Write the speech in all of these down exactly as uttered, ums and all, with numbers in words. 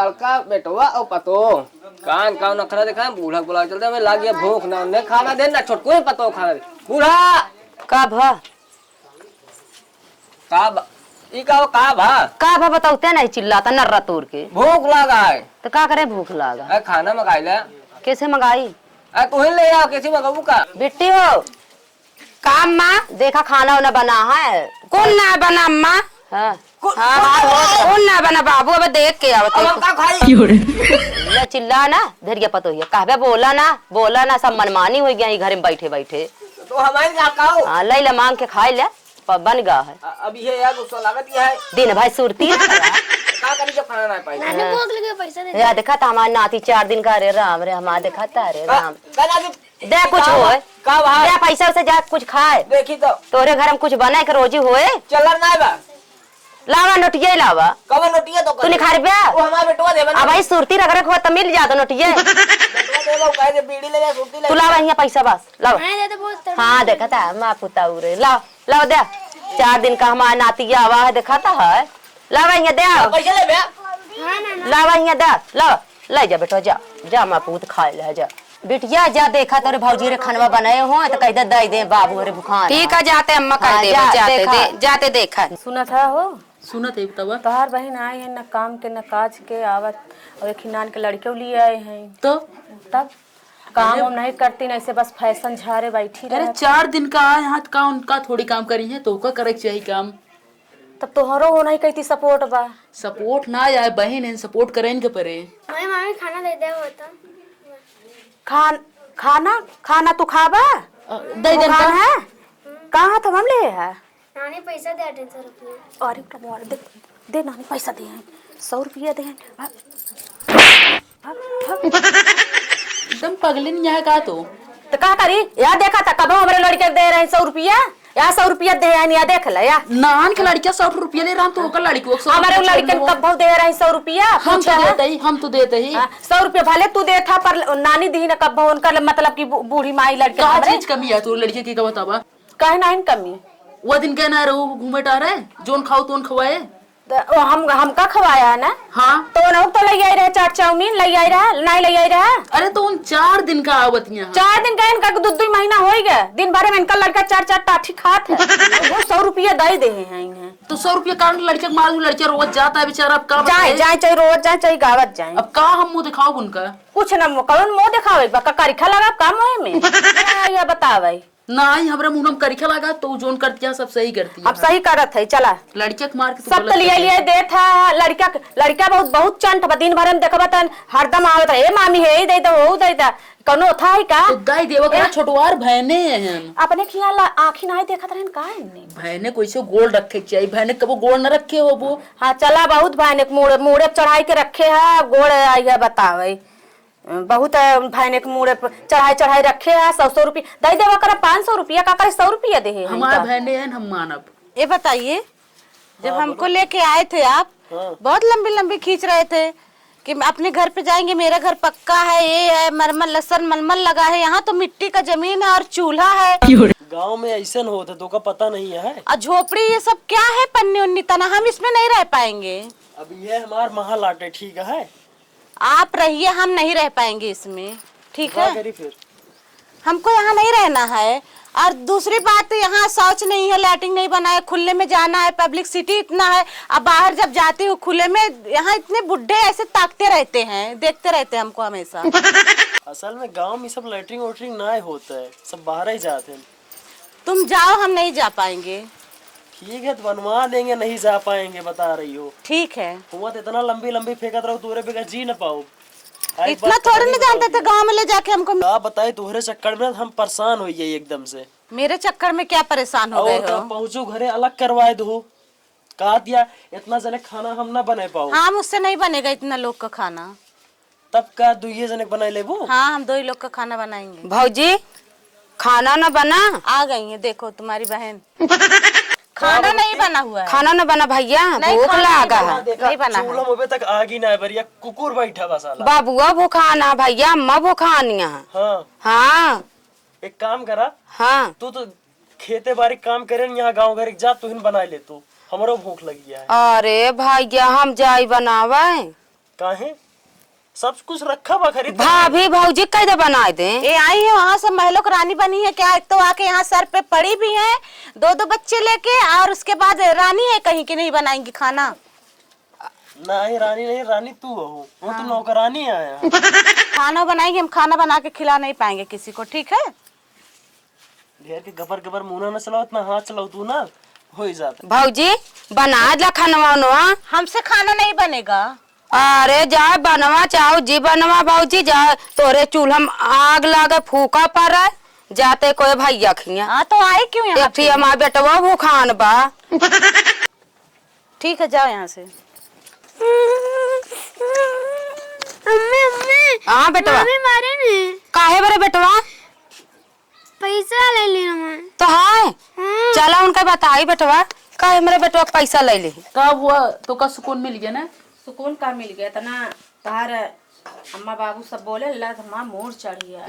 लड़का, बेटवा और पतो। कान, कान नखरा देखा, बूढ़ा के बुलावे चलते, हमें लाग गया भूख ना, उन्हें खाना दे ना, छोटको ही पतो खाना दे। बूढ़ा! का भा? का बा-, ई का, का भा? का भा बताओ, ते नहीं चिल्लाता, नर्रा तोड़ के। भूख लागा है। तो का करे, भूख लागा? ए, खाना मंगाई ले। कैसे मंगाई? ए, तू ही ले आओ, कैसे मंगाऊ का? बिट्टी हो, काम माँ, देखा खाना वाना बना है। कौन ना बना माँ? हाँ। कौन, हाँ, कौन हाँ, ना बना? कौन ना बना बाबू, अब देख के आवत अब है। हम का खाई? ले चिल्ला ना, धरिया पतोहिया, कहबे बोला ना, बोला ना, सब मनमानी हो गया ई घर में बैठे बैठे। तो हमारे का खाओ? हाँ, ले ले मांग के खाई ले, प-, बन गया है। अ-, अब ये यार गुस्सा लागत ये है। दिन भाई सुरती। का करी जब खाना ना पाई? नानी भूख लगे, पैसा दे। या देखा था हमारे नाती चार दिन का, अरे राम रे, हमारे देखा था, अरे का, राम। का नाती दे कुछ का होए। का भाई? दे पैसा से जा कुछ खाए। देखी तो। तोरे घर में कुछ बने के रोजी होए। चलर ना बा। लावा नोटिया लावा। कवन नोटिया तो तू निखार बे। वो हमारा बेटवा देवन। अब भाई सुरती रख रख हो तो मिल जा तो नोटिया। बेटवा देवा, काहे जे बीड़ी ले जा, सुरती ले तू जा। लावा यहाँ पैसा बस, लावा। हाँ, दे दे, बहुत तड़- हाँ, देखा था, माँ पुता उरे। लावा, लावा दे। चार दिन का हमारा नातिया आवा है, देखा था है। लावा यहाँ दे। पैसा ले बे। हाँ, ना, ना। लावा यहाँ दे, लावा। ले जा बेटा, जा, जा माँ पूत खाए ले जा। बिटिया जा, देखा तोरे भौजी रे खनवा बनाए हो तो कह दे, दे दे बाबू रे भुखान। ठीक है, जाते अम्मा कह हाँ, देबो, जा, जाते देखा। दे, जाते देखा। सुनत है हो? सुनत है, बतावा। तोहार बहिन आई है, न काम के, न काज के, आवत और एक नान के लड़के लिए आए हैं। तो? तब काम वाम नहीं करती, न ऐसे बस फैशन झारे बैठी अरे, रहत। चार दिन का आए हाथ का उनका थोड़ी काम करी है, तो ओका करे के चाहिए काम। तब तोहरो वो नहीं कहती सपोर्ट बा। सपोर्ट ना आए, बहिन है, सपोर्ट करे इनके परे। मामी, मामी खाना दे दे हो तो। खान, खाना, खाना तू खाबा? अ, दे दे खाना तो। है? कहाँ तो हम ले है? नानी पैसा दे, तीन सौ रुपया। अरे, तो मार दे, दे नानी पैसा दे हैं, सौ रुपया दे हैं। भाग, भाग, भाग। एकदम पगलिन यहाँ का तू। तो का करी? या देखा था, कबो हमरे लड़के के दे रहे सौ रुपया, या सौ रुपया दे हैं, या देख ले, या। नान के लड़किया सौ रुपया ले रहा, तो ओकर लड़कियों के सौ हमारे रुपया लड़के छोड़ लो। कब दे रहे सौ रुपया? हम तो पूछा है? देते ही, हम तो देते ही। हाँ, सौ रुपया भले तू देता, पर नानी दी ना कब, उनका मतलब कि बू-, बूढ़ी माई लड़के का हमरे। चीज कमी है तू लड़के की, का बतावा? काहे नाहीं कमी? वो दिन कहना रहो घूमे टारे, जोन खाओ तोन खवाए। तो वो हम, हमका खवाया है ना? हाँ। तो उन्हों तो ले आई रहे चाट चाउमीन, ले आई रहा, नहीं ले आई रहा। अरे तो उन चार दिन का आवत यहाँ। चार दिन का इनका दो दो महीना हो ही गया। दिन भर में इनका लड़का चार चार टाठी खात है। वो सौ रुपया दे दे हैं इन्हें। तो सौ रुपया कारण लड़के के मार लड़के रोवत जाता है बेचारा, अब का जाए, बताए? जाए, चाहे रोवत जाए, चाहे गावत जाए। अब का हम मुंह दिखाओ उनका? कुछ ना मुंह, कौन मुंह दिखावे? बा का करिखा लगा का मुंह में? या बतावे। नाहीं, हमरा मुंह में करिखा लगा, तो उ जौन करतिया, सब सही करतिया। अब सही करत है, चला। लड़किया के मार के तू सब गलत तो लिए करतिया। लिए देत है, लड़का, लड़का बहुत, बहुत चंट बा, दिन भर में देखबा तन हरदम आवत रहे, "ए मामी, हे, ई दे दो, वो दे दो।" कौनो था ही का? तो दाई देवा का हैं? छोटवार भैने हैं। अपने खियाल आँखी नाहीं देखत रहन का इनने? भैने कैसे गोड़ रखे के चाहिए, भैने कबो गोड़ न रखे होबो। हाँ, चला, बहुत भैने के मूड़े, मूड़े चढ़ाई के रखे है, गोड़ आई है बतावे। बहुत, अ, भैने के मूड़े पर चढ़ाई चढ़ाई रखे है, सौ सौ रुपया दे देवा करा, पाँच सौ रुपया का करे, सौ रुपया दे है हमार इनका। भैने हैं, हम मानब। ये बताइए, जब हाँ, हमको बोलो। लेके आए थे आप, हाँ। बहुत लंबी लंबी खींच रहे थे कि अपने घर पे जाएंगे, मेरा घर पक्का है, ये है, मरमर लसन मलमल लगा है, यहाँ तो मिट्टी का जमीन है और चूल्हा है। गाँव में ऐसन होत है, तो का पता नहीं है। और झोपड़ी ये सब क्या है, पन्नी उन्नी तना, हम इसमें नहीं रह पाएंगे। अब ये हमार महल आटे, ठीक है। आप रहिए, हम नहीं रह पाएंगे इसमें, ठीक है? करी फिर? हमको यहाँ नहीं रहना है। और दूसरी बात, यहाँ शौच नहीं है, लैट्रिन नहीं बना है, खुले में जाना है, पब्लिसिटी इतना है। अब बाहर जब जाती हूँ खुले में, यहाँ इतने बुड्ढे ऐसे ताकते रहते हैं, देखते रहते हैं हमको हमेशा। असल में गांव में सब लैट्रिन वैट्रिन ना होता है, सब बाहर ही जाते हैं। तुम जाओ, हम नहीं जा पाएंगे। ठीक है, तो बनवा देंगे, नहीं जा पाएंगे, बता रही हो। ठीक है। हुआ तो इतना लंबी लंबी फेंकत रहो, तोरे बगैर जी न पाओ। अरे, इतना बात थोड़ी ना जानते थे, गाँव में ले जाके हमको। का बताई, तोहरे चक्कर में हम परेशान हो गए एकदम से। मेरे चक्कर में क्या परेशान हो गए हो? पहुँचो घरे अलग करवाए दो। कहा दिया, इतना जने खाना हम ना बना पाओ। हाँ, मुझसे नहीं बनेगा इतना लोग का खाना। तब का दुइये जने के बनाई लेबू? हाँ, हम दो ही लोग का खाना बनाएंगे। भौजी, खाना ना बना। आ गई है, देखो तुम्हारी बहन। खाना नहीं बना हुआ है। खाना ना बना भैया, नहीं, भूख लागा है। नहीं बना है। चूल्हा में अबे तक आग ही ना है, बरिया कुकुर बैठा बा साला। बाबुआ भूखाना भैया, अम्मा भूखानिया। हाँ। हाँ। एक काम करा। हाँ। तू तो खेते बारी काम करे न, यहाँ गाँव घर एक जा, तू हिन बनाई ले तू। हमरो भूख लगी है। अरे भैया, हम जाई बनावे। काहे? सब कुछ रखा बा, खरीद के। भाभी, भौजी कैसे बनाए दे? ये आई है वहाँ से, महलों की रानी बनी है क्या? एक तो आके यहाँ सर पे पड़ी भी है, दो दो बच्चे लेके, और उसके बाद रानी है कहीं की, नहीं बनाएंगी खाना। नहीं, रानी नहीं, रानी तू हो, वो तो हाँ। नौकरानी आया। खाना बनाएंगे हम, खाना बना के खिला नहीं पाएंगे किसी को, ठीक है? ढेर के गबर गबर मुंह ना चलाओ, इतना हाथ चलाओ तू ना, हो ही जाता। भौजी, बना ला खानवा उनवा। हमसे खाना नहीं बनेगा। अरे जाए बनवा, चाहो जी बनवा भौजी, जाए तोरे चूल्हा में आग लागे, फूका पड़े, जाते कोई भैया खिया। हाँ, तो आई क्यों यहाँ एक पे? हमार बेटवा भूखान बा। ठीक है, जाओ यहाँ से। अम्मी, अम्मी, हाँ बेटवा। मामी मारे ने। काहे बरे बेटवा? पैसा ले ली हमार। तो हाय। हाँ। चला उनका बताई बेटवा, काहे मेरे बेटवा के पैसा ले ली? का हुआ, तो का सुकून मिल गया ना? सुकून का मिल गया, इतना तहार अम्मा बाबू सब बोले ला तो हमार मूड चढ़ गया।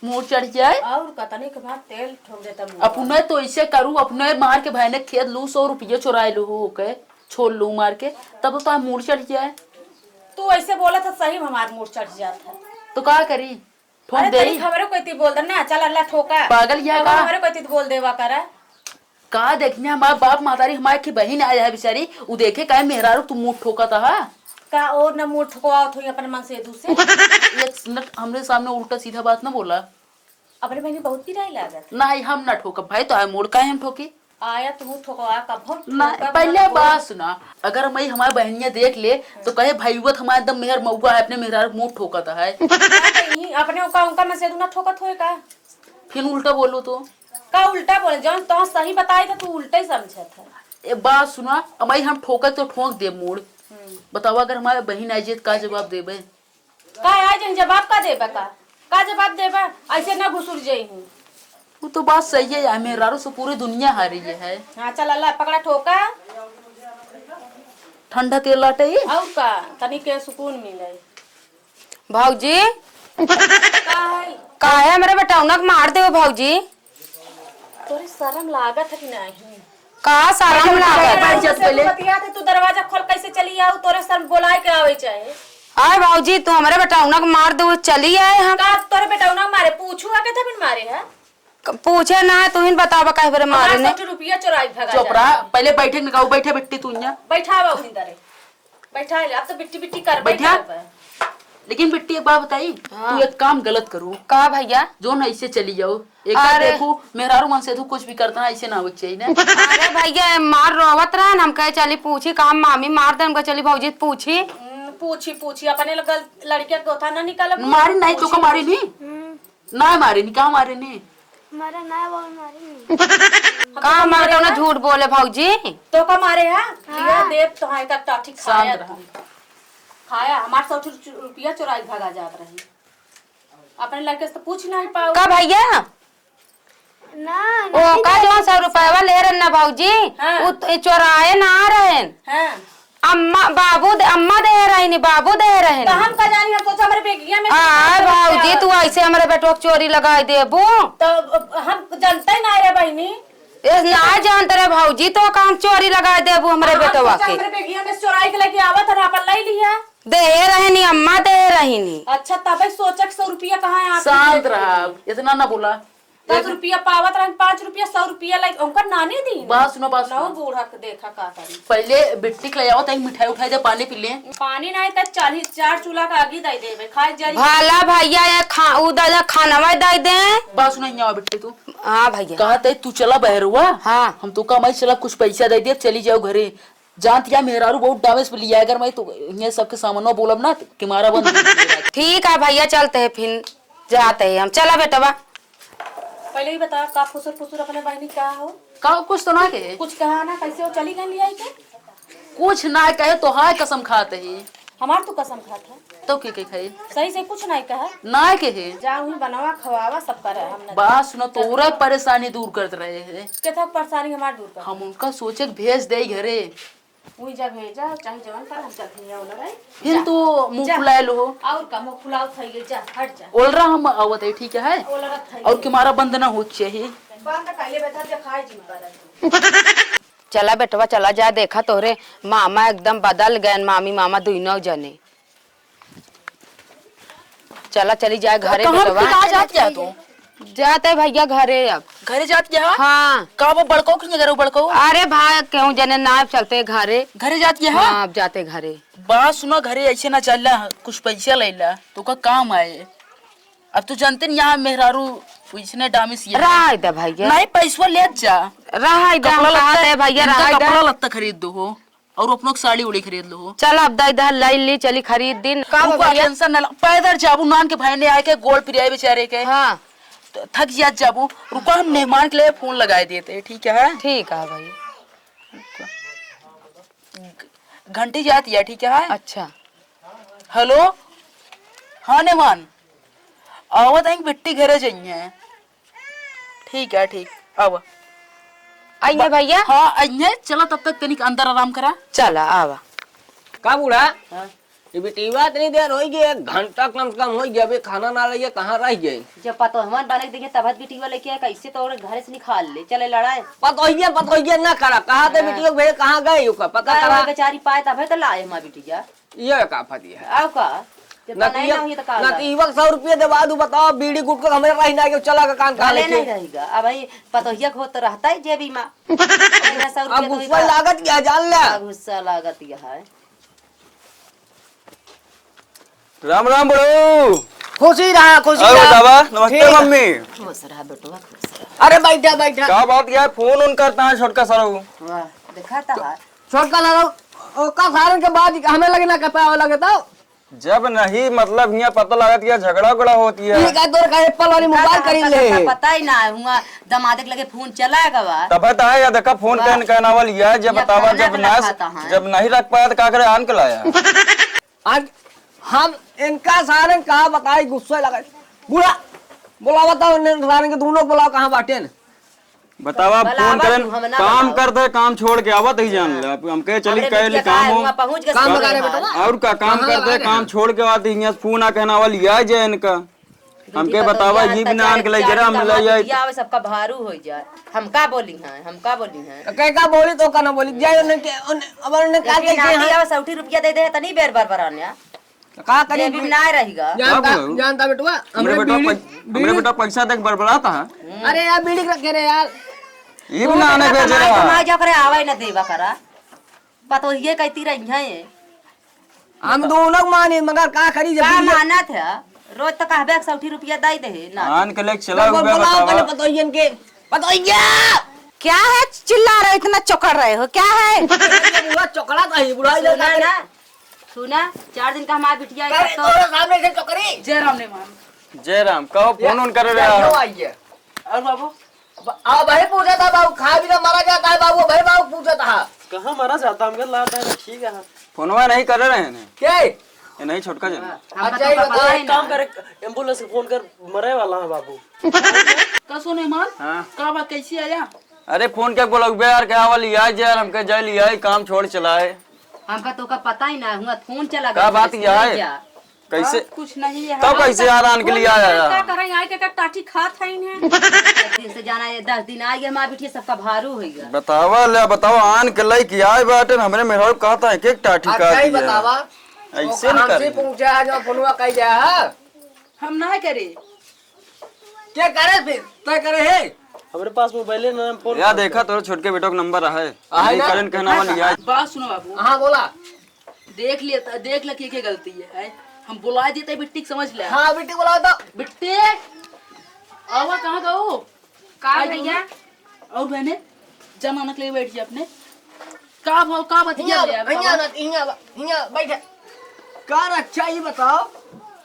मूड चढ़ जाए? और कतने के बाद तेल ठोक देता मूड। अपने तो ऐसे करू, अपने मार के भाई ने खेत लू, सौ रुपये चुराए लू हो के, छोड़ लू मार के, तब तो मूड चढ़ जाए। तू ऐसे बोला था, सही में हमार मूड चढ़ जाता। तो का करी? ठोक अरे, दे। तनिक हमरे कोई ती बोल दे ना, चल अल्लाह ठोका। पागल या अब का? हमरे कोई ती बोल देवा करा। का देखने हमार बाप महतारी, हमार की बहिन आया है बेचारी, उ देखे काहे मेहरारू तू मुंह ठोकत हा? का और ना मुंह ठोकवावत होई अपन मन से दूसरे? एक मिनट हमरे सामने उल्टा सीधा बात ना बोला। अपने बहिनी बहुत पिराई लागत। नहीं, हम ना ठोकब भाई, तो आए मूड काहे हम ठोकी? आया तू ठोकवा कब हम ना, ठोकब पहले ना बात बोल। सुना, अगर मैं हमारे बहनिया देख ले तो कहे भैया तो हमारे एकदम मेहर मऊआ है, अपने मेहरारू मुंह ठोकत है। का कही, अपने उनका, उनका में से तू ना ठोकत होए का? फिर उल्टा बोलो तो। का उल्टा बोले? जौन तो सही बताई तो तू उल्टा ही समझत है। ए बात सुना, अब भाई हम ठोके तो ठोक दे मूड़। हम्म। बताओ, अगर हमारे बहिन आई जाए तो का जवाब देबे? का आई जाए, जवाब का देबे का? का जवाब देबे? ऐसे ना घुसुर जाई हूँ। वो तो बात सही है यार, मेहरारू से पूरी दुनिया हारी है। हाँ, चल अल्लाह पकड़ा ठोका। ठंडा तेल लाटे ही। और का, तनी के सुकून मिले। भौजी, का है? काहे हमरे बेटौना के मार देवे भौजी? तोरे शरम लागत है कि नहीं? का शरम लागत? बैठ जा पहले। बतिया थे, तू दरवाजा खोल कैसे चली आऊ? तोरे शर्म बोलाए के आवे चाहे। आए भौजी, तू हमरे बेटौना के मार देवे, चली आए हम। का तोरे बेटौना मारे? पूछू आके तबिन मारे है? क-, पूछे ना है, तू ही बतावा काहे बरे मारे हमार ने? सौ रुपया चोराई भगा चुप जाता रहा, है। पहले बैठे न कहू, बैठे बिट्टी तू यहाँ। बैठा बा उन्हीं दरे। बैठा ले, अब तो बिट्टी बिट्टी कर बैठा। बैठा बा। लेकिन बिट्टी एक बात बताई, हाँ। तू एक काम गलत करू। का भैया? जो ना ऐसे चली जाओ। एक अरे। देखू, मेहरारू मन से तू कुछ भी करता है, ऐसे ना हो चाहिए ना। अरे भैया, ए मार रोवत रहन, हम कहे चली पूछी, काम मामी मार दे, हम कहे चली भौजी पूछी। हम्म, पूछी, पूछी, अपने लग-, लड़के को था ना निकाला, मारी नहीं, पूछी, तो का मारी पूछी। नहीं? हम्म। ना मारे नी, का मारे नी? मारे ना, वो मारे नी। का मारे ना, झूठ बोले भौजी? तो का मारे है? हाँ। ये देव तो है, तब टाठी शांत खाया रहा। तू। खाया, हमार सौ रुपया चुराई भागा जात रही। अपने लड़के से तो पूछ नहीं पाऊ। का भैया? ना, ओ, नहीं का दे। जौन सौ रुपया ले रहन ना भौजी, हाँ। उ त-, चोराए ना रहन। हाँ। अम्मा, बाबू दे, अम्मा दे रही नी, बाबू दे रही तो नी। हम का जानी, हम सोचा हमरे बेगिया में आ, से भौजी, चोरी तू ऐसे हमरे बेटवा के चोरी लगाई देबू। तो हम जानते ही ना रे बहिनी। ए, ना जानते रे भौजी, तो का हम चोरी लगाई देबू हमरे हाँ, हम बेटवा सोचा के। हमरे बेगिया में से चोराई के लेके आवत है, अपन ले लिया। दे रही नी, अम्मा दे रही नी। अच्छा, तबे सोचा कि सौ रुपया कहाँ है आपके शांत जेब में? रहा, इतना ना बोला। दस एक रुपया पावत रहन, पाँच रुपया, सौ रुपया लाइक उनकर नानी दी। बात सुनो, बात नौ सुनो। बूढ़ा के देखा का करी। पहले बिट्टी के ले आओ, तहीं मिठाई उठाई दे, पानी पी ले। पानी ना है, तो चालीस, चार चूल्हा का आगी दे देबे, खाए जरी। भाला भैया, ये खा-, उ दादा खानवा दे दे। बात सुनो, यहाँ आओ बिट्टी तू। हाँ भैया। कहा ते तू चला बहरुआ। हाँ। हम तो कहा, मैं चला कुछ पैसा दे दे, चली जाओ घरे। जानत या मेहरारू बहुत डामेस पे लिया, अगर मैं तो ये सबके सामने बोलब ना, तो किमारा बंद। ठीक है भैया, चलते हैं फिर, जाते हैं हम। चला बेटवा। पहले ही बता, का फुसुर फुसुर अपने बहिनी का हो? का कुछ तो ना कहे। कुछ कहा ना, कैसे हो चली गई लिया के? कुछ ना कहे तो हाय कसम खाते ही। हमार तो कसम खाता। तो के के खाई? सही से कुछ नहीं कहा। ना कहे। जा वहीं बनावा, खवावा, सब करे, हम ना बात सुनो, तोरे परेशानी दूर करत रहे हैं। केथा परेशानी हमार दूर कर? हम उनका सोचे के भेज दे घरे। वही जा भेजा, चाहे जवन कर, हम चलते हैं, ओला भाई। फिर जा। तू मुंह जा। फुलाए लो। और का मुंह फुलाओ, खाइए, जा, हट जा। ओलरा हम आवत है, ठीक है? ओलरा खाइए। और किमारा बंद ना हो चाहिए। बंद पहले बता दे, खाए जिन पर। चला बेटवा, चला जा, देखा तोहरे मामा एकदम बदल गए, मामी मामा दुइनो जने। चला चली जाए घरे कहाँ बेटवा। कहाँ जात क्या तू? जाते भैया घरे अब। घरे जात क्या? हाँ। का वो बड़को के घर बड़को? अरे भाई, केहू जने ना, अब चलते घरे। घरे जात क्या? हाँ, अब जाते घरे। बात सुनो, घरे ऐसे ना चल, कुछ पैसा ले ला, तो का काम आए। अब तू जानते नहीं, यहाँ मेहरारू इसने डामिस ये रहा है दे भैया। नहीं, पैसवा ले जा। रहा है दे, कपड़ा हम कहा लत्ता, दे भैया, इनका रहा है दे। कपड़ा लत्ता खरीद दो हो, और अपनों की साड़ी उड़ी खरीद लो हो। चल अब दे दे, ले ली, चली खरीद दिन। का रुको, भैया? टेंशन ना ला, पैदल जाबू, नान के भाई ने आए के गोल पिरियाए बेचारे के। हाँ। तो थक जात जाबू, रुको, हम मेहमान के लिए फोन लगाए देते, ठीक है? ठीक है भाई। घंटी जाती है, ठीक है? अच्छा। हेलो, हाँ मेहमान, आवत हैं, बिट्टी घरे जाइए। ठीक है, ठीक, आवा। आइए बा-, भैया। हाँ, आइए, चला तब तक तनिक अंदर आराम करा। चला, आवा। का बूढ़ा? हाँ। ये बिटिया इतनी देर होई गई, एक घंटा कम से कम होई गया, अभी खाना ना लइए, कहाँ रह गई? जब पतोहमन बने के देखिए, तब बिटिया लेके आए, कैसे तो घरे से निकाल ले, चले लड़ाए। पतोहिया, पतोहिया ना करा, कहाँ ते हाँ। बिटिया भेजे, कहाँ गई ओकर, पता करा। बेचारी पाए तबे तो लाए हमार बिटिया। ये का फतिया है? आओ का? जब ना तो नहीं, ना हुई तो का ना होगा? तो इवक सौ रुपया देवा दू, बताओ, बीड़ी गुटखा हमारे रही ना, के चला का कान खा भले लेके। नहीं रहेगा। अब भाई, पतोहिया को तो रहता है जेबी में। बिना सौ रुपया अब तो गुस्सा इधर लागत क्या, जान ले। अब गुस्सा लागत यह है। राम राम बड़ू। खुशी रहा, खुशी और रहा। बतावा, नमस्ते ठीक। मम्मी। खुश रहा बेटवा, खुश रहा। अरे बैठा, बैठा। का बात यार, फोन उन करता है छोटका सरऊ। वाह, देखा था। छोटका सरऊ, ओका सारन के बाद हमें लगे ना कपावे लगे तो। जब नहीं, मतलब, हियां पता लागत कि झगड़ा उगड़ा होती है। ठीक है, तोर का एप्पल वाली मोबाइल का करी पता, ले। पता ही ना है, हुआ दमादे के लगे फोन चला गवा। तब तो आया, देखा, फोन वाह। कहन, कहना वाली है, जब या बतावा, खाना जब ना ना, खाता है। जब नहीं रख पाया, तो का करे, आन के लाया। आज हम इनका सारन का बताई, गुस्सा लगा। बूढ़ा, बुलावा तो उन्हें सारन के दोनों बुलाओ, कहाँ बाटेन? बतावा, बुलावा फोन करन, तू, हम ना काम बताओ। करते, काम छोड़ के आवत ही जान ले। अब हमके चली हमरे कहे बिटिया ले का काम है, हो। हुआ पहुँच के काम सुन बता रहे रहा बेटा। है। और का काम कहाँ करते, लगा काम रहे? छोड़ के आवत ही, यहाँ फोन आ कहना वाली आ जाए इनका। हमके बिटिया बतावा, तो ये भी ना आन के ले जरा हम ले जाए। बिटिया आवे, सबका भारू हो जाए। हम का बोली हैं, हम का बोली हैं? तो कह का बोली तो का ना बोली, जाए उन्हें के, उन्हें, अब उन्हें का लेकिन कहे नाती हैं? आवे, सौठी रुपया दे दे, तनी बेर बार बार आन्या। तो का करी? जेबी में ना रहेगा। जानता, का बोलू? जानता बेटवा, हमरे हमरे बेटा बीड़ी, पै-, हमरे बीड़ी। बेटा पैसा देख बड़बड़ाता है। अरे यार, बीड़ी रखे रे यार। ये भी ना आने भेज रहा। कमाई जो करे, आवे न देवा करा। पतोहिए कहती रही है। हम दोनों माने, मगर का करी जब का बीड़ी मानत है? रोज तो कहबे एक सौ रुपया दे दे ना। आन के लेके चला तो हुआ बुलाओ बतावा। पहले पतोहियन के। पतोहिया! क्या है चिल्ला रहे, इतना चोकर रहे हो, क्या है? ये बुढ़ा चोकरा तो है, बुढ़ा सुना इधर ना, सुना, चार दिन का हमार बिटिया है, अरे, तब तो तोरे सामने से चोकरी। जय राम ने मान। जय राम, कहो, फोन उन कर रहे हो? आइए। और बाबू? ब-, आ, भाई पूछा था बाबू, खा भी ना मारा जाता है बाबू, भाई बाबू पूछा था। कहाँ मारा जाता, हमके लात है, ठीक है। फोनवा नहीं कर रहे हैं। क्या? ये नहीं छोटका जन। हमका अच्छा, तो ये पता बताओ, ही एक ना। काम करे, एम्बुलेंस के फोन कर, मरे वाला है बाबू। का सुने मान? हाँ। का बा, कैसी आया? अरे फोन के बोलउबे यार, के आवल यार, यार हमके जाए लिया, काम छोड़ चलाए। हमका तो का पता ही ना, हुआ फोन चला का गया, बात कैसे यह है? क्या? कैसे? बात कुछ नहीं है। तब कैसे यार आन के लिए आया यार? का करें, आए के का टाटी खात है इन्हें? दस दिन से जाना है, दस दिन आए, हमार बिटिया सबका भारू होइगा। बतावा ले, बतावा, आन के लई के आए बाटे, हमरे मेहरारू कहता है, के टाटी अब का सही दिया? बतावा, ऐसे वो न कहाँ से करे। पहुँचा है जो फोनवा कह गया है? हम ना करे। क्या करे फिर? तय करे है? हमरे पास मोबाइल है ना, हम फोन या करते देखा हैं। तोरे छोटके बेटो के नंबर है। आहे यही ना? करन कहना वाली है। बात सुनो बाबू। हाँ, बोला। देख लिया त-, देख ल के, के गलती है, हैं? हम बुला देते बिट्टी के, समझ ले। हाँ, बिट्टी बुलाओ तो। बिट्टी, आवा, कहाँ गओ? का आई भैया? गओ। और बहने, जमानत ले बैठ जा अपने। का भाव, का बतिया हियाँ, ले यार, हियाँ बाबा? ना, हियाँ, हियाँ बैठ। का रक्षा, ये बताओ,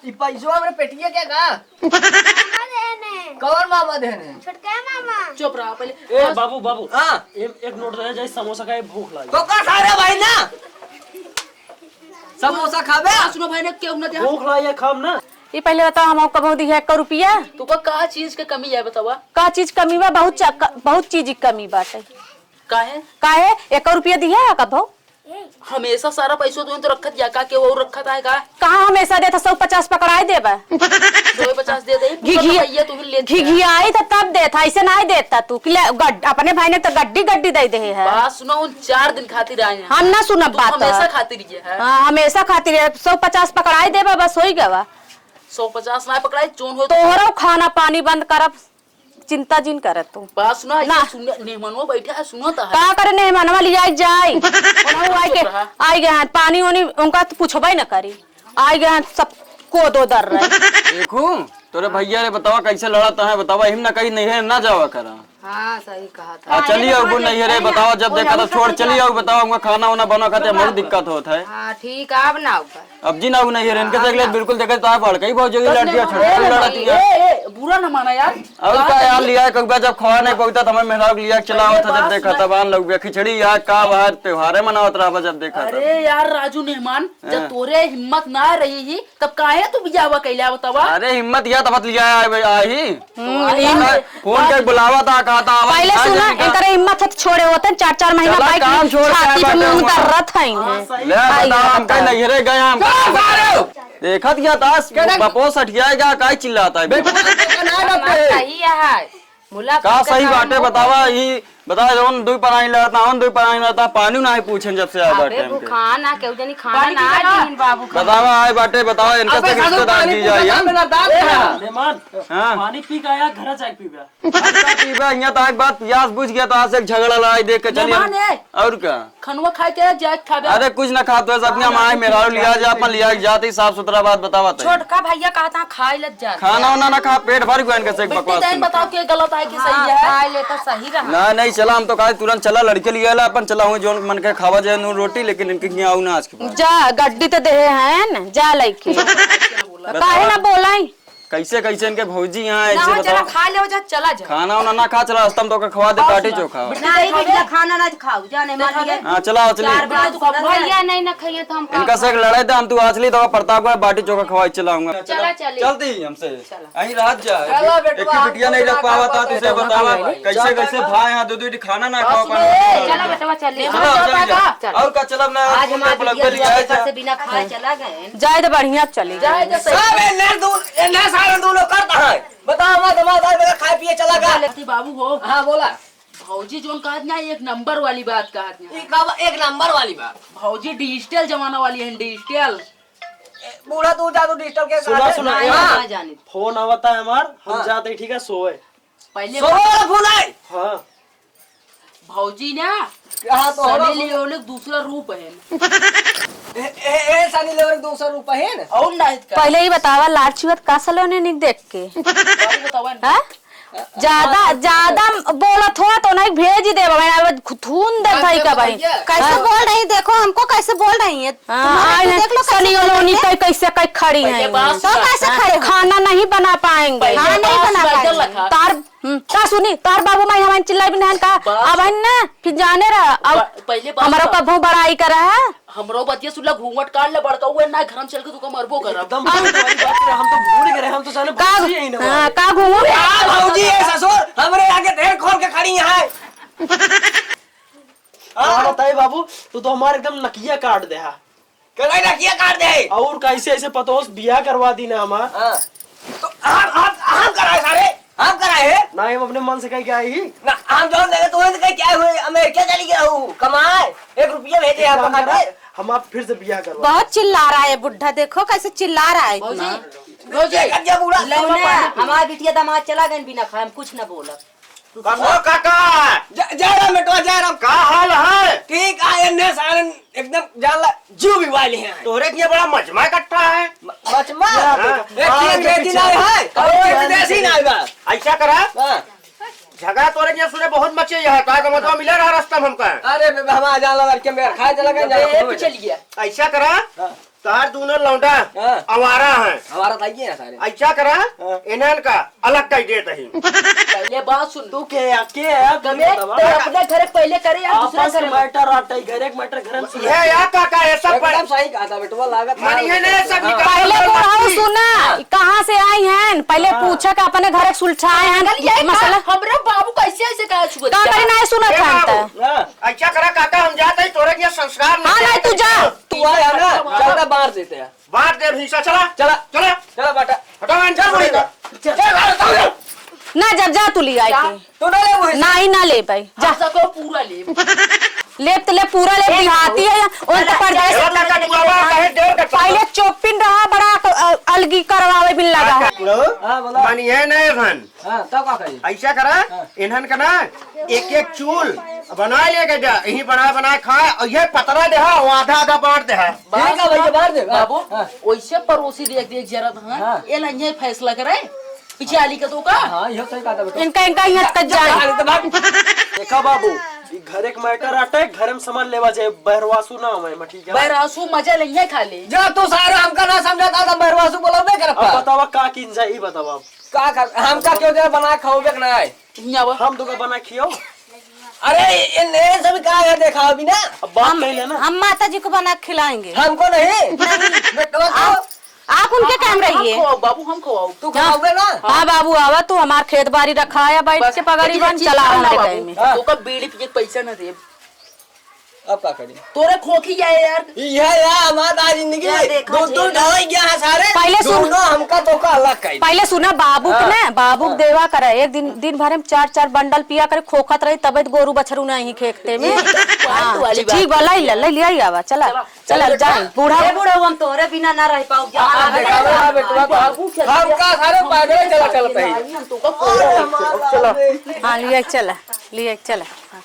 ई पैसवा हमरे पेटिया क्या का? मामा देने। कौन मामा देने? छोटका मामा। चुप रहा पहले। ए, बाबू, बाबू। हाँ। एक, एक नोट दे, जाए समोसा खाए, भूख लागी। तो का सारे भाई ना? समोसा खाबे? आ, सुनो भाई ने, क्यों ना दिया? भूख लागी है, खाम ना। ये पहले बताओ, हम आपका बहुत दिया एक रुपया? तो का, का चीज के कमी है, बतावा? का चीज कमी बा? बहुत चा-, क-, बहुत चीज की कमी बाटे। काहे? काहे? एक रुपया दिया है कभो? हमेशा सारा पैसो तू तो रखत या का, के वो रखत है का? कहाँ हमेशा देता, सौ पचास पकड़ाई देबा। सौ पचास दे दे, पूरा घिघिया-, तो भैया तू ही ले जा। घिघियाई तो तब देता, ऐसे नाहीं देता तू कि ले गड-, अपने भाई ने तो गड्डी गड्डी दे दे है। बात सुनो, उन चार दिन खातिर आए हैं। हम ना सुनब तू बात। हमेशा खातिर ये है। हाँ, हमेशा खातिर है, सौ पचास पकड़ाई देबा, बस होई गवा। सौ पचास ना पकड़ाई, जोन हो तोहरो खाना पानी बंद करब। चिंता जिन करत तू। बात सुना, ना। ऐसे सुन, मेहमानवा बैठा है, सुनत है। का करे मेहमानवा लिया जाए? ओनहु आइ के, चुप रहा। आइ गए हैं, पानी ओनी उनका तो पूछबे न करी। आइ गए हैं, सब कोदो दर रहे। देखू, तोरे भैया रे बतावा कैसे लड़त है, बतावा, हिम ना कहीं नहीं है, ना जावा करा। हाँ, सही कहा था। हाँ, चलिए, अब नहीं है रे, बतावा, जब देखा तो छोड़, चलिए, अब बतावा, हमका खाना वाना बना खाते, बहुत दिक्कत होत है। हाँ, ठीक, अब ना होगा। अब जी ना, उ नहीं है, इनके से अगले बिल्कुल देखे तो आप बड़का ही भौजी की बस लड़कियाँ नहीं, छोटी ए, लड़कियाँ। ए, ए, बुरा ना माना यार। और का यार, लिया कउबा जब खवा नहीं पहुँचता तो हमें मेहरारू लिया चलावत है, जब देखा तब आन लउबे खिचड़ी यार, का बाहर त्योहारे मनावत रहा जब देखा तब। अरे यार राजू मेहमान, जब हाँ। तोरे हिम्मत ना रही ही तब काहे तू बियाहवा कैले बतावा? अरे हिम्मत या तब लिया आए भाई, आई। हम्म, तो आई। फोन के बुलावा था, कहा था, आवा, पहले आ सुना, जाएगा। इनकर हिम्मत है तो छोड़े होते हैं, चार चार महीना चला, बाइक काम छोड़ के छाती पे बाटे मुंह हुआ। कर रहा था इन्हें। हाँ, सही। ले आई बताओ, हम कहीं नैहरे गए हम। चुप सारे। देखत या तास, चला। बपो सठियाएगा, काहे चिल्लाता है? बेटा, ना बात है। सही है। मुलाकात का सही बाटे, बतावा, ई बतावा, जौन दुई परानी लड़ता, उन दुई परानी लड़ता, पानी नाही पूछेन जब से आए बाटे हमके। खाना, केहू जनी खाना ना दीन बाबू खाना। बतावा, आए बाटे, बतावा, इनका से रिश्तेदार जी जाई, हम। मेहमान, हाँ। पानी पी के आया, घर जाके पीबे। अच्छा, पीबे, यहाँ तो एक बात, प्यास बुझ गया, तो आज से एक झगड़ा लड़ाई देख के चलिए। मेहमान है। और का? खनुआ खाए के जाए खाबे। अरे कुछ ना खात, बस अपने माई मेहरारू लिया जा, अपन लिया के जाते ही साफ सुथरा बात बतावा तई। छोटका भैया कहता खाए लग जा। खाना वाना ना खा, पेट भर गया इनके से एक बिट्टी बकवास बहन सुन के। बताओ के गलत है कि सही है? खाए ले तो सही रहा। ना, नहीं चला, हम तो कहा तुरंत चला, लड़के लिया ला अपन, चला हुई जोन मन के खावा जाए नून रोटी, लेकिन इनके यहाँ आऊ ना आज के बाद। जा, गड्डी तो देहे हैं न, जा लइके। काहे ना बोलाई? कैसे, कैसे इनके भौजी यहाँ ना ऐसे हो, चला बताओ। खा ले, जा, चला जा। खाना वाना ना खा, चला, रास्ता में तो के खवा दे, बाटी चोखा। नहीं, बिटिया, खाना ना खाऊ, जा, नहीं मान लिया। हाँ, चला, चली। चार बार भैया नहीं ना खाइए तो हम इनका से एक लड़ाई था, हम तू आज ली तो प्रतापगढ़ बाटी चोखा खवाई चलाऊंगा। चला, चली। चलती ही हमसे। चला। अहीं रात जा। चला, एक बेटवा, बिटिया नहीं रख पावा था, तुझे बतावा। कैसे, कैसे भाई यहाँ दो, दो खाना ना खाओ पाए। चला, बेटवा, चली। चला, चला, चला। और का चलब ना, आज हमारे बिटिया से बिना खाए चला गए। जाए तो बढ़िया चली। जाए तो सही। सब एन्ने दू-, एन्ने सारे दोनों करता है। बताओ, हमार दमाद आज मेरा खाए पिए चला गया। गलती बाबू हो। हाँ, बोला। भौजी जोन कहत ना, एक नंबर वाली बात कहत ना। ई का बा-, एक नंबर वाली बात। भौजी डिजिटल जमाना वाली है, डिजिटल। ए, बूढ़ा तू जा, तू डिजिटल के सुना, साथ सुना, है। ए, हाँ। ना जाने। फोन आवता है हमार, हम हाँ। जाते ही, ठीक है, सोए। पहले सोए वाला फोन आए। हाँ। भौजी ना, हाँ, तो सनी लियोन के दूसरा रूप है। ए, ए, ए, सनी लियोन के दूसरा रूप है ना? और नहीं तो का? पहले ही बतावा, लार चुअत का सलोने निक देख के। बाबू बतावा ना। हाँ? ज्यादा, ज्यादा बोलत हो तो नहीं भेज ही देबा, मैं अब थून दे भाई का भाई। कैसे हाँ? बोल रही, देखो हमको कैसे बोल रही है। हाँ, तुम्हारे आए तो हैं, देख लो कैसे सनी बोल रही लियोन है। कई-, कैसे कई खड़ी पहले हैं। बात तो सुनो। कैसे खड़े हो? खाना नहीं बना पाएंगे। पहले खाना नहीं बात बना सुनो, पाएंगे। इधर रखा। तार हम्म, का सुनी? तोहर बाबू माई हमारे चिल्लाई भी नहीं का? बाप अब है ना, फिर जाने रहा। अब प-, पहले बात हमारा सुन। कभू बड़ाई करा है। हमरो बतिया सुन ला, घूंघट काट ले, बड़का हुए ना, घर में चल के तुका मरबो करब। एकदम बात वाली बात है, हम तो भूल गए, हम तो जाने का, बच्चे ही ना हाँ, हमारे। का घूंघट? आ, भौजी, ए ससुर, हमरे आगे ढेर खोल के खड़ी है। हाँ, बताइए बाबू, तू तो हमारे एकदम नकिया काट दे हा। कलाई नकिया काट दे। और कैसे ऐसे पतोस बियाह करवा दी ना हमार? हाँ। तो हम, हम, हम कराए सारे, हम कराए हैं। ना, हम अपने मन से कह के आई ही। ना, हम जौन देखे तो वही कह के आए हुए, अमेरिका चली गया हूँ, कमाए, एक रुपया भेजे एक आपको काम करा, खातिर। हम आप फिर से बियाह करवा बहुत चिल्ला रहा है बुढ़ा, देखो कैसे चिल्ला रहा है भौजी, इतना। भौजी, देख, अब जब उड़ा ले ना, हमार बिटिया दामाद चला गए बिना खाए, हम कुछ ना बोलब। ओ काका! जय, जय राम बेटवा, जय राम। का हाल है? ठीक है, एन्ने सारन एकदम जान ला, जीव भी वाली है। तोहरे के बड़ा मजमा इकट्ठा है। म-, मजमा? हाँ। एक हाँ, दिन जो बेटी पीछे ना है, और एक विदेशी ना है बा। ऐसा करा? हाँ। झगड़ा तोरे के सुने बहुत मचे यहाँ, का का मतलब मिला रहा रास्ता में हमका? अरे बे, हम आ जाला लड़के में खाए चला गए, ए, ए, पीछे लिया। ऐसा करा? हाँ। तार दूनो लौंडा हाँ। आवारा हैं। आवारा तो आइए ना सारे। ऐसा करा, हाँ। इन्हन का अलग कर देत ही। पहले बात सुन। तू के है? के है? तू कबे बतावा। ते अपने घर पहले करे या दूसरा आपस घर में? मैटर आटे, घर एक मैटर घर में सुन। ये या काका, ऐसा पर एकदम सही कहा था बेटवा, लागत मन है। ये ने सब हाँ। निकाल पहले कर बुढ़ाऊ मस्ती। सुना, हाँ। कहाँ से आई हैं? पहले हाँ। पूछा कि अपने घर सुलझाए हैं, पागल ये का? मसला। हमरे बाबू कैसे ऐसे कहा छुआ का दिया? करी ना सुनत ए हैं बाबू। त? हाँ। अच्छा करा काका, हम जात ही, तोरे के संस्कार नहीं। हाँ, बांट दे हिस्सा, चला। चला। चला। चला बाटा। हटाओ, चल, चल, बोले चल। चल, चल, चल, चल। ना, जब जा तू लिया जा। के। तू ना ले वो हिस्सा। ना ही ना ले भाई, जा। हम सबको पूरा ले। लेब तो ले, पूरा लेब, ए, दिहाती है, उन तो अरे, परदेस। चला, काका, तू आवा, काहे देर करता? पहले चुप्पिन रहा, बड़ा अ, अलगी करवावे बिन लगा है। हाँ, बोला। मानिए नहीं भन। हाँ, तब का करी? ऐसा करा, हाँ। इन्हन का ना एक एक चूल बना ले के जा, यहीं बना बना खा, और ये पतरा देहा, वो आधा आधा बांट देहा। ठीक है भैया, बांट दे। हाँ, बाबू, हाँ। वैसे पड़ोसी देख देख जरत हैं, हाँ। ये लंजे फैसला करे, पीछे आली का तो का? हाँ, ये सही कहा था बेटा। इनका, इनका यहाँ तक जाए। जा, जा, जा, जा। देखा बाबू, ये घर एक मैटर आटे, घर में सामान लेवा जाए, बहरवासु ना हमें, ठीक है? बहरवासु मजा लेंगे खाली। जा तू सारा हमका ना समझा था, तो बहरवासु बोला बे करत अब बा। बतावा का किन जाए, ई बतावा अब। का कर, हमका क्यों दे बना खाओ बे ना है? यहाँ आवा। हम तो का बना खियो। अरे, इन, इन सब का है, देखा अभी ना। अब बात हम, कह लेना। हम माता जी को बना के खिलाएंगे। हमको नहीं। नहीं। बेटवा को। आप, आप उनके काम हम, हम रहिए। खवाओ, बाबू, हम खवाओ। तू हाँ। खवाओगे ना? हाँ, बाबू, आवा तू, हमार खेत बारी रखा है, बैठ बस, के पगड़ी लेकिन बांध, एक चीज चला करना हमारे बाबू, टाइम में। हाँ। तो का बीड़ी पिए के पैसा ना देब। अब का करी? तोरे खोखी जाए यार। यह यार हमार जिंदगी या में देखा दो, दो जेल। ढाई गया है सारे। पहले सुन। दोनों हमका तो का अलग कही। पहले सुना बाबू के हाँ। ना, बाबू के हाँ। देवा करे। एक दिन, दिन भर में चार, चार बंडल पिया करे, खोखत रही, तबे तो गोरू बछरू नहीं खेकते में। ये तो फालतू हाँ, वाली ठीक बात बा, है। लाई ले, ले लिया ही आवा, चला, चला, चला, चला, जाए, बूढ़ा। ए बूढ़ा, हम तोहरे बिना ना रह पाओ, जा। हाँ, देखा लो, हाँ, बेटवा, तो हम, बाबू के हम का सारे पैदल चला चलते हैं। हम तो का चलो। हाँ, लिया चला, लिया चला। हाँ।